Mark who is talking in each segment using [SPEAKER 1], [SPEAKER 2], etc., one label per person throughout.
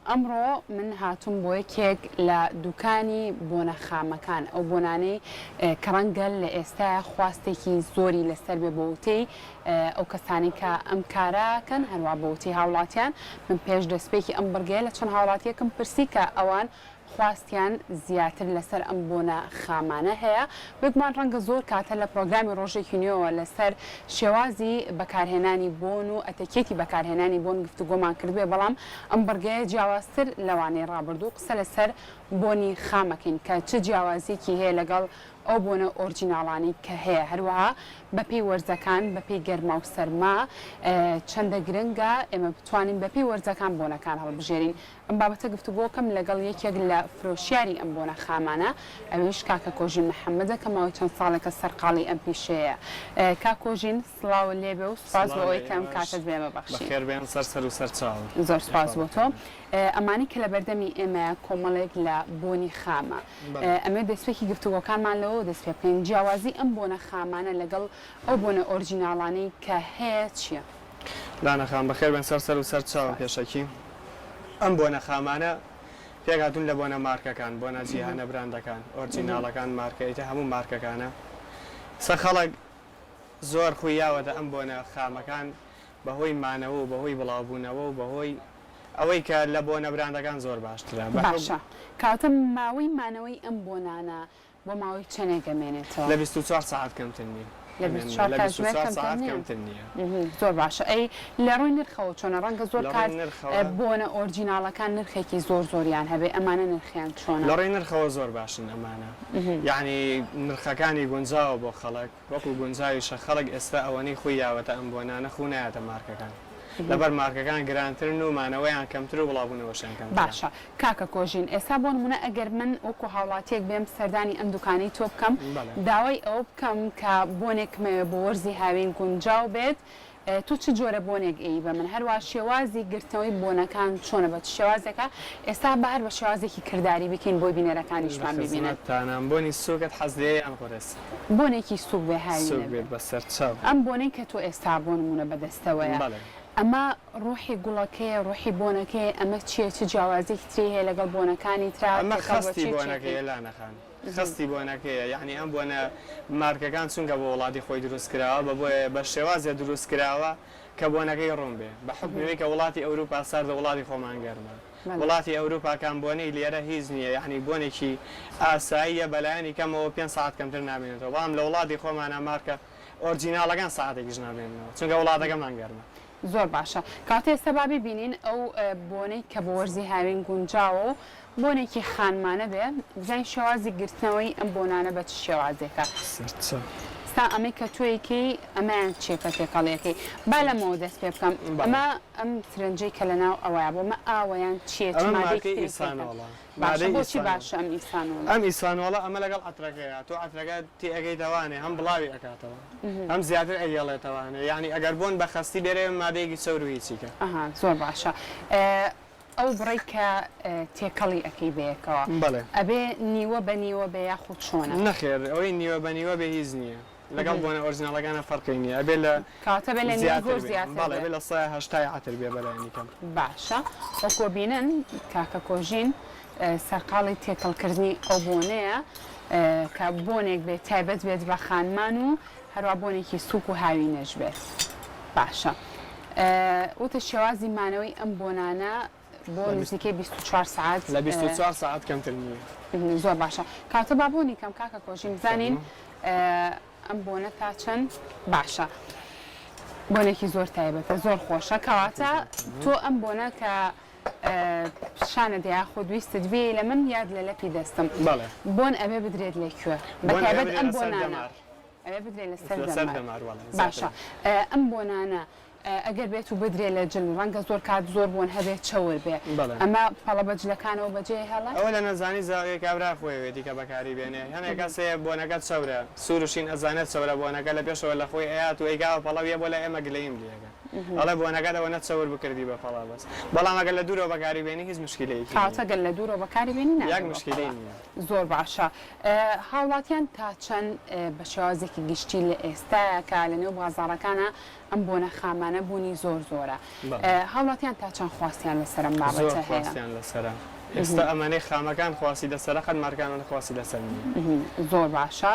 [SPEAKER 1] ئەمڕۆ من هاتووم بۆ یەکێک لە دوکانی بۆنە خامەکان، ئەو بۆنانەی کە ڕەنگە لە ئێستایا خواستێکی زۆری لەسەر بێ بۆ وتەی ئەو کەسانەی کە ئەم کارە ئەکەن، هەروا بە وتەی هاوڵاتیان، من پێش دەستپێکی ئەم بڕگەیە لە چەند هاوڵاتیەکم پرسی کە ئەوان خواستیان زیاتر لەسەر ئەم بۆنە خامانە هەیە، بێگومان ڕەنگە زۆر کاتە لە پڕۆگرامی ڕۆژێکی نوێوە لەسەر شێوازی بەکارهێنانی بۆن و ئەتەکێتی بەکارهێنانی بۆن گفتوگۆمان کردبێ، بەڵام ئەم بڕگەیە جیاوازتر لەوانەی ڕابردوو قسە لەسەر بۆنی خام ئەکەین کە چ جیاوازیەکی هەیە لەگەڵ ئەو بۆنە ئۆرجیناڵانەی کە هەیە، هەروەها بەپێی وەرزەکان، بەپێی گەرما و سەرما چەندە گرنگە ئێمە بتوانین بەپێی وەرزەکان بۆنەکان هەڵبژێرین. ئەم بابەتە گفتوگۆکەم لەگەڵ یەکێک لە فرۆشیاری ئەم بۆنە خامانە، ئەویش کاکە کۆژین محەمەدە کە ماوەی چەند ساڵێکە سەرقاڵی ئەم پیشەیەیە. کاک کۆژین سڵاوت لێبێ و سوپاس بۆ
[SPEAKER 2] سڵاو لە
[SPEAKER 1] ئەوەی کە ئەم
[SPEAKER 2] ئێوەش،
[SPEAKER 1] کاتەت بە ئێمە بەخشی.
[SPEAKER 2] بەخێر بێن سەر سەر و سەر چاوم.
[SPEAKER 1] زۆر سوپاس
[SPEAKER 2] یاخوا
[SPEAKER 1] بۆ تۆ.
[SPEAKER 2] بەخێر بێن.
[SPEAKER 1] ئەمانەی کە لەبەردەمی ئێمەیە کۆمەڵێک لە بۆنی خامە.
[SPEAKER 2] بەڵێ.
[SPEAKER 1] ئەمەوێت دەستپێکی گفتوگۆکانمان لەوەوە دەست پێ بکەین، جیاوازی ئەم بۆنە خامانە لەگەڵ ئەو بۆنە ئۆرجیناڵانەی کە هەیە چییە؟
[SPEAKER 2] لانە خان بەخێر بێن سەر سەر و سەر چاوم
[SPEAKER 1] سوپاس.
[SPEAKER 2] پێشەکی ئەم بۆنە خامانە پێک هاتوون لە بۆنە مارکەکان بۆنە جیهانە براندەکان ئۆرجیناڵەکان مارکە ئیتر هەموو مارکەکانە سە خەڵک زۆر خوی یاوەتە ئەم بۆنە خامەکان بەهۆی مانەوە و بەهۆی بڵاوبوونەوە و بەهۆی ئەوەی کە لە بۆنە براندەکان زۆر باشترە بە حوکم.
[SPEAKER 1] باشە کەواتە ماوەی مانەوەی ئەم بۆنانە بۆ ماوەی چەنێک ئەمێنێتەوە؟
[SPEAKER 2] لە 24 سەعات کەمتر نییە.
[SPEAKER 1] لە 24
[SPEAKER 2] لە
[SPEAKER 1] کاتژمێر
[SPEAKER 2] 24
[SPEAKER 1] کەمتر
[SPEAKER 2] سەعات
[SPEAKER 1] نییە؟
[SPEAKER 2] کەمتر نییە.
[SPEAKER 1] زۆر باشە ئەی لە ڕووی نرخەوە چۆنە؟ ڕەنگە زۆر
[SPEAKER 2] لە ڕووی
[SPEAKER 1] کات
[SPEAKER 2] نرخەوە.
[SPEAKER 1] بۆنە ئۆرجیناڵەکان نرخێکی زۆر زۆریان هەبێ ئەمانە نرخیان چۆنە؟
[SPEAKER 2] لە ڕووی نرخەوە زۆر باشن ئەمانە یەعنی نرخەکانی گونجاوە بۆ خەڵک. وەکو گونجاویشە خەڵک ئێستا ئەوەنەی خوی یاوەتە ئەم بۆنانە خوو نایەتە مارکەکان لەبەر مارکەکان گرانترن و مانەوەیان کەمتر و بڵاوبونەوەشیان کەمترە.
[SPEAKER 1] باشە کاکە کۆژین ئێستا بۆ نمونە ئەگەر من وەکو هاوڵاتیەک بێم سەردانی ئەم دوکانەی تۆ بکەم داوای ئەوە بکەم کە بۆنێکمەوێ بۆ وەرزی هاوین گونجاو بێت تۆ چ جۆرە بۆنێک ئەیی بە من؟ هەروا شێوازی گرتنەوەی بۆنەکان چۆنە بە چ شێوازێکە؟ ئێستا با هەر بە شێوازێکی کرداری بیکەین بۆی
[SPEAKER 2] لە
[SPEAKER 1] بینەرەکانیشمان بیبینن.
[SPEAKER 2] خزمەتتانام. بۆنی سووکت حەز لێیە یان قورس؟
[SPEAKER 1] بۆنێکی سووک بێ هاوینە
[SPEAKER 2] سووک
[SPEAKER 1] بێ.
[SPEAKER 2] بێت بەسەرچاو.
[SPEAKER 1] ئەم بۆنەی کە تۆ ئێستا بۆ نموونە بە دەستەوەیە
[SPEAKER 2] بەڵێ.
[SPEAKER 1] ئەمە ڕۆحی گوڵەکەیە ڕۆحی بۆنەکەیە ئەمە چییە چ جیاوازیەکی تری هەیە لەگەڵ بۆنەکانی ترا
[SPEAKER 2] ئەمە
[SPEAKER 1] تێکەڵ بە
[SPEAKER 2] خەستی
[SPEAKER 1] چی چێکەی؟
[SPEAKER 2] بۆنەکەیە لانە خان. خەستی بۆنەکەیە یەعنی ئەم بۆنە مارکەکان چونکە بۆ وڵاتی خۆی دروست کراوە بە بۆیە بە شێوازێ دروست کراوە کە بۆنەکەی ڕوون بێ بە حوکمی ئەوەی کە وڵاتی ئەوروپا ساردە وڵاتی خۆمان گەرمە وڵاتی ئەوروپاکان بۆنەی لێرە هیچ نییە یەعنی بۆنێکی ئاساییە بەلایەنی کەمەوە پێنج سەعات کەمتر نامێنێتەوە بەڵام لە وڵاتی خۆمانا مارکە ئۆرجیناڵەکان سەعاتێکیش نامێننەوە چونکە وڵاتەکەمان گەرمە.
[SPEAKER 1] زۆر باشە کەواتە ئێستا با بیبینین ئەو بۆنەی کە بۆ وەرزی هاوین گونجاوە و بۆنێکی خانمانە بێ بزانین شێوازی گرتنەوەی ئەم بۆنانە بە چ شێوازێکە.
[SPEAKER 2] سەرچاو.
[SPEAKER 1] ستا ئەمەی کە تۆیکەی ئەمەیان چیە کە تێکەڵیەکەی با لەمەوە دەست پێ بکەم ئەمە ئەم سرنجەی کە لەناو ئەوەیە بۆ مە ئاوە یان چیە چ
[SPEAKER 2] ئەمە
[SPEAKER 1] مادەیەکی
[SPEAKER 2] مارکەی
[SPEAKER 1] تری تێکەن
[SPEAKER 2] ئیسانۆڵە
[SPEAKER 1] باشە
[SPEAKER 2] مادەی
[SPEAKER 1] بۆچی
[SPEAKER 2] ئیسانۆڵ
[SPEAKER 1] باشە ئەم ئیسانۆڵە؟
[SPEAKER 2] ئەم ئیسانۆڵە ئەمە لەگەڵ عەترەکەیە تۆ عەترەکە تێ ئەگەیتەوانێ هەم بڵاوی ئەکاتەوە هەم زیاتر ئەیەڵێتەوانێ یانی ئەگەر بۆن بە خەستی بێرێ مادەیەکی چەور و هیچیکە.
[SPEAKER 1] ئەها زۆر باشە ئەو بڕەی کە تێکەڵی ئەکەی بەیەکەوە
[SPEAKER 2] بەڵێ.
[SPEAKER 1] ئەبێ نیوە بە نیوە بێ یاخود چۆنە؟
[SPEAKER 2] نەخێر ئەوەی نیوە بە نیوە بێ هیچ نییە لەگەڵ بۆنە ئۆرجیناڵەکانا فەرقی نییە ئەبێ لە
[SPEAKER 1] کەواتە بێ لە نیوە
[SPEAKER 2] زیاتر
[SPEAKER 1] زۆر
[SPEAKER 2] بێ
[SPEAKER 1] زیاتر
[SPEAKER 2] بەڵێ
[SPEAKER 1] بێ.
[SPEAKER 2] ئەبێ 80% ی عەتر بێ بەلایەنی کەم.
[SPEAKER 1] باشە وەکو ئەبینن کاکە کۆژین سەرقاڵی تێکەڵکردنی ئەو بۆنەیە کە بۆنێک بێت تایبەت بێت بە خانمان و هەروا بۆنێکی سوک و هاوینەش بێت باشە وتە شێوازی مانەوەی ئەم بۆنانە بۆ نزیکەی 24 سەعات
[SPEAKER 2] لە 24 سەعات کەمتر نییە.
[SPEAKER 1] زۆر باشە کاتە با بۆنی کەم کاکە کۆژین بزانین ئەم بۆنە تا چەند باشە بۆنێکی زۆر تایبەتە زۆر خۆشە کەواتە تۆ ئەم بۆنە کە شانت یاخود ویستت بێی لە من یاد لە لەپی دەستم
[SPEAKER 2] بەڵێ.
[SPEAKER 1] بۆن ئەبێ بدرێت لە کوێ
[SPEAKER 2] بۆن ئەبێ
[SPEAKER 1] بەتایبەت
[SPEAKER 2] بدرێت
[SPEAKER 1] ئەم
[SPEAKER 2] لەسەر
[SPEAKER 1] بۆنانە
[SPEAKER 2] دەمار.
[SPEAKER 1] ئەبێ بدرێت لەسەر
[SPEAKER 2] لەسەر
[SPEAKER 1] دەمار
[SPEAKER 2] دەمار بەڵێ
[SPEAKER 1] باشە
[SPEAKER 2] زیاتر.
[SPEAKER 1] ئەم بۆنانە ئەگەر بێت و بدرێ لە جل ڕەنگە زۆر کات زۆر بۆن هەبێت چەور بێ
[SPEAKER 2] بەڵێ.
[SPEAKER 1] ئەمە پەڵە بە جلەکانەوە بەجێ هێڵێ؟
[SPEAKER 2] ئەوە لە نەزانی زاویەی کابرا خۆیەوێتی کە بەکاری بێنێ هەنێ کەس هەیە بۆنەکە چەورە سوور و شین ئەزانێت چەورە بۆنەکە لە پێشەوە لە خۆی ئەیات و ئەیکا بە پەڵە و یە بۆ لای ئێمە گلەییم لێ ئەکا. ئەڵێ بۆنەکەت ئەوەنە چەور بکردی بە پەڵە بەس بەڵام ئەگەر لە دوورەوە بەکاری بێنی هیچ مشکیلەیەکی نییە.
[SPEAKER 1] کەواتە گەر لە دوورەوە بەکاری بێنی نابێ
[SPEAKER 2] یەک
[SPEAKER 1] بە
[SPEAKER 2] مشکیلەی
[SPEAKER 1] پەڵە.
[SPEAKER 2] نییە.
[SPEAKER 1] زۆر باشە هاوڵاتیان تا چەند بە شێوازێکی گشتی لە ئێستایا کە لە نێو بازاڕەکانا ئەم بۆنە خامانە بوونی زۆر زۆرە
[SPEAKER 2] بەڵێ.
[SPEAKER 1] هاوڵاتیان تا چەند خواستیان لەسەر ئەم
[SPEAKER 2] زۆر
[SPEAKER 1] بابەتە هەیە؟
[SPEAKER 2] خواستیان لەسەرە ئێستا ئەمانەی خامەکان خواستی لەسەرە قەت مارکانەوە خواستی لەسەر نییە.
[SPEAKER 1] زۆر باشە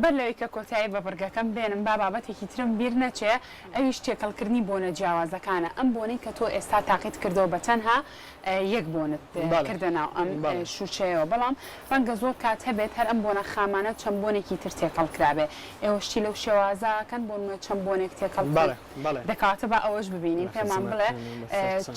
[SPEAKER 1] بەر لەوەی کە کۆتایی بە بڕگەکەم بێنم با بابەتێکی ترم بیر نەچێ ئەویش تێکەڵکردنی بۆنە جیاوازەکانە ئەم بۆنەی کە تۆ ئێستا تاقیت کردەوە بە تەنها یەک بۆنت کردە ناو ئەم شوشەیەوە بەڵام ڕەنگە زۆر کات هەبێت هەر ئەم بۆنە خامانە چەند بۆنێکی تر تێکەڵ کرابێ ئێوە شتی لەو شێوازە ئەکەن بۆ نمونە چەند بۆنێک تێکەڵ بکەن دەکاتە با ئەوەش ببینین پێمان بڵێ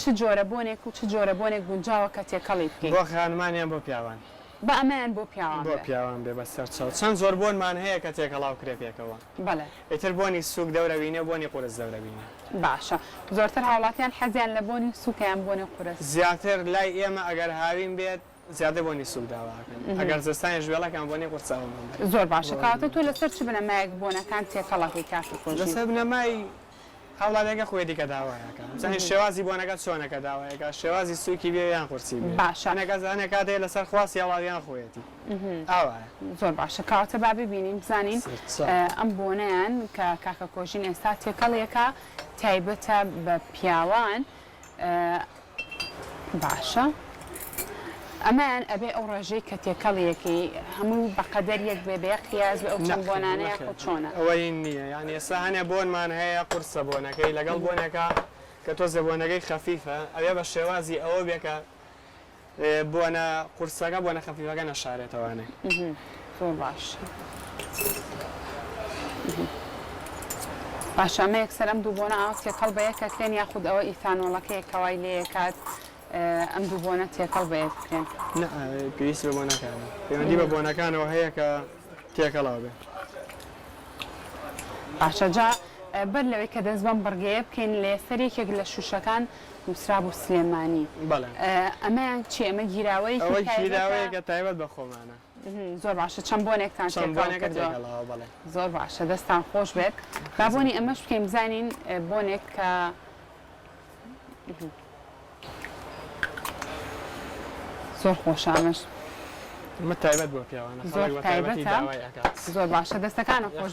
[SPEAKER 1] چ جۆرە بۆنێک و چ جۆرە بۆنێک گونجاوە کە تێکەڵی بکەین.
[SPEAKER 2] بۆ خانمان یان بۆ پیاوان؟
[SPEAKER 1] با ئەمەیان بۆ پیاوان
[SPEAKER 2] بۆ
[SPEAKER 1] بێ.
[SPEAKER 2] پیاوان بێ بەسەر چاو. چەند جۆر بۆنمان هەیە کە تێکەڵاو کرێ پێکەوە.
[SPEAKER 1] بەڵێ.
[SPEAKER 2] ئیتر بۆنی سووک دەورە بینێ و بۆنی قورس دەورە بینێ.
[SPEAKER 1] باشە زۆرتر هاوڵاتیان حەزیان لە بۆنی سووکە یان بۆنی قورس؟
[SPEAKER 2] زیاتر لای ئێمە ئەگەر هاوین بێت زیاتر بۆنی سووک داوا ئەکەن ئەگەر زستانیش بێڵەکان بۆنی قورسە ئەومان بەرێ.
[SPEAKER 1] زۆر باشە کەواتە تۆ لەسەر چ بنەمایەک بۆنەکان تێکەڵ ئەکەی کاکە کۆژین؟
[SPEAKER 2] لەسەر بنەمای هاوڵاتیەکە خۆیەتی کە داوایەکا بزانین شێوازی بۆنەکە چۆنە کە داوایەکا شێوازی سوکی بێ یان قورسی بێ
[SPEAKER 1] باشە.
[SPEAKER 2] هەنێ کەس هەنێ کات هەیە لەسەر خواستی هاوڵاتیان خۆیەتی ئاوایە.
[SPEAKER 1] زۆر باشە کەواتە با ببینین بزانین
[SPEAKER 2] سەرچاو.
[SPEAKER 1] ئەم بۆنەیان کە کاکە کۆژین ئێستا تێکەڵیەکا تایبەتە بە پیاوان باشە ئەمەیان ئەبێ ئەو ڕێژەی کە تێکەڵیەکەی هەمووی بەقەدەر یەک بێ بە یەک قیاس بێ ئەو چەند
[SPEAKER 2] نەخێر
[SPEAKER 1] بۆنانە
[SPEAKER 2] نەخێر
[SPEAKER 1] یاخود چۆنە؟
[SPEAKER 2] ئەوەی نییە یانی ئێستا هەنێ بۆنمان هەیە قورسە بۆنەکەی لەگەڵ بۆنێکا کە تۆزێ بۆنەکەی خەفیفە ئەبێ بە شێوازی ئەوە بێ کە بۆنە قورسەکە بۆنە خەفیفەکە نەشارێتەوانێ.
[SPEAKER 1] زۆر باش باشە ئەمە یەکسەر ئەم دوو بۆنە ئاوا تێکەڵ بە یەک ئەکرێن یاخود ئەوە ئیثانۆڵەکەیە کەوای لێکات ئەم دوو بۆنە تێکەڵ بە یەک بکرێن؟
[SPEAKER 2] نا پێویستی بە بۆنەکانە پەیوەندی بە بۆنەکانەوە هەیە کە تێکەڵاو بێ.
[SPEAKER 1] باشە جا بەر لەوەی کە دەست بەم بڕگەیە بکەین لەسەر یەکێک لە شوشەکان نوسرابوو سلێمانی
[SPEAKER 2] بەڵێ.
[SPEAKER 1] ئەمەیان چیە ئەمە گیراوەیەکی
[SPEAKER 2] ئەوە
[SPEAKER 1] تایبەتە؟
[SPEAKER 2] گیراوەیەکە تایبەت بە خۆمانە.
[SPEAKER 1] زۆر باشە چەند بۆنێکتان
[SPEAKER 2] چەند
[SPEAKER 1] تێکەڵ
[SPEAKER 2] بۆنێکە
[SPEAKER 1] کردووە؟
[SPEAKER 2] تێکەڵاوە بەڵێ.
[SPEAKER 1] زۆر باشە دەستان خۆش بێت با بۆنی ئەمەش بکەین بزانین بۆنێک کە زۆر خۆشە ئەمەش.
[SPEAKER 2] ئەمە تایبەت بۆ پیاوانە
[SPEAKER 1] زۆر
[SPEAKER 2] خەڵک بە تایبەتی
[SPEAKER 1] تایبەتە
[SPEAKER 2] داوای ئەکات.
[SPEAKER 1] زۆر باشە دەستەکانت خۆش.